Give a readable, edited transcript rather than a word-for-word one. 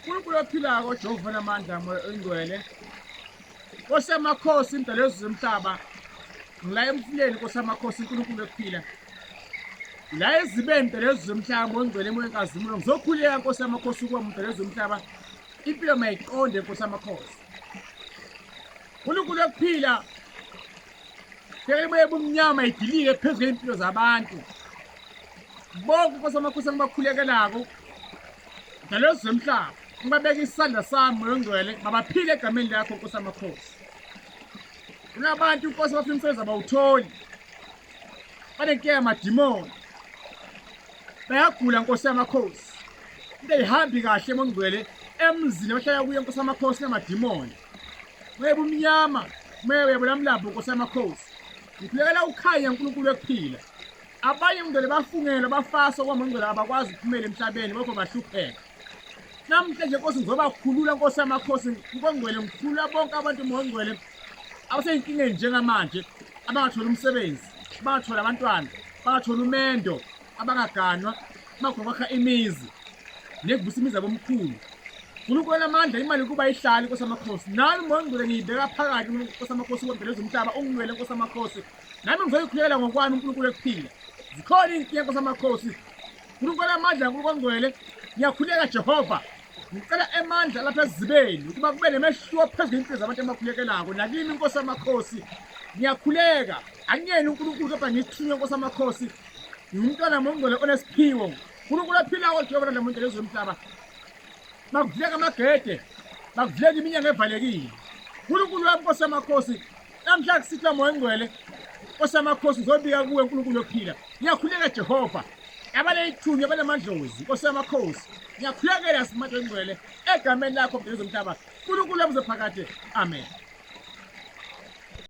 Unkulunkulu ophilako, Jehova namandla, Moya oyingcwele. Nkosi yamakhosi, imdalo yezulu zomhlaba. Ngila emfuleni Nkosi yamakhosi, uNkulunkulu ekuphila. La ezibeni mdalo yezulu zomhlaba, Moya oyingcwele, Moya wenkazimulo. Ngizokhuleka Nkosi yamakhosi ukuba mdalo yezulu zomhlaba. Impilo mayiqonde Nkosi yamakhosi. uNkulunkulu ekuphila. Bheka imoya ebumnyama idilike phezu kwey'mpilo zabantu. Bonke Nkosi amakhosi engibakhulekelako ngalezo zemhlaba ngibabeka isandla sami Moya oNgcwele mabaphile egameni lakho Nkosi amakhosi. Kunabantu Nkosi abafuna umsebenzi abawutholi, banenkinga yamadimoni, bayagula Nkosi yamakhosi, into ayihambi kahle Moya oNgcwele emzini abahlala kuyo Nkosi amakhosi namadimoni. Moya bumnyama, moya uyabulamlabo Nkosi yamakhosi. Ngikhulekela ukhanya uNkulunkulu wekuphila. Abanye ngcwele bafungelwa bafaswa kwama ngcwele abakwazi ukuphumela emhlabeni bokho bahlupheka. Namhlanje Nkosi ngizobakhulula Nkosi yamakhosi ngongcwele ngikhulula bonke abantu ngongcwele abaseyinkingeni njengamanje abangatholi umsebenzi, abangatholi abantwana, abangatholi umendo, abangaganwa, abakhona kwakha imizi nekuvusa imizi yabomkhulu. Unkulunkulu onamandla imali kuba ihlali Nkosi yamakhosi. Nami moya ongcwele ngiyibeka phakathi Nkosi yamakhosi kwempilo zomhlaba ungilwele Nkosi yamakhosi. Nami ngizoyikhulekela ngokwami uNkulunkulu ekuphila. Zikhona iy'nkinga Nkosi yamakhosi. Unkulunkulu onamandla uNkulunkulu ongcwele ngiyakhuleka Jehova. Ngicela emandla lapha esizibeni ukuba kube nemehluko phezu kwempilo zabantu abakhulekelako nakimi Nkosi yamakhosi. Ngiyakhuleka angiyena uNkulunkulu kepha ngithunywe Nkosi yamakhosi. Ngingumntwana mongcwele onesiphiwo. uNkulunkulu ophilako Jehova namuntu lezomhlaba. Makuvuleka amagede, makuvuleka iminyango evalekile. uNkulunkulu wami Nkosi yamakhosi, namhla kusihlwa Moya Ongcwele, Nkosi yamakhosi ngizobika kuwe uNkulunkulu ophila. Ngiyakhuleka Jehova, abaneyithunywa abanamandlozi, Nkosi yamakhosi. Ngiyakhulekela simathi ongcwele egameni lakho mdeli zomhlaba. uNkulunkulu wami phakade. Amen.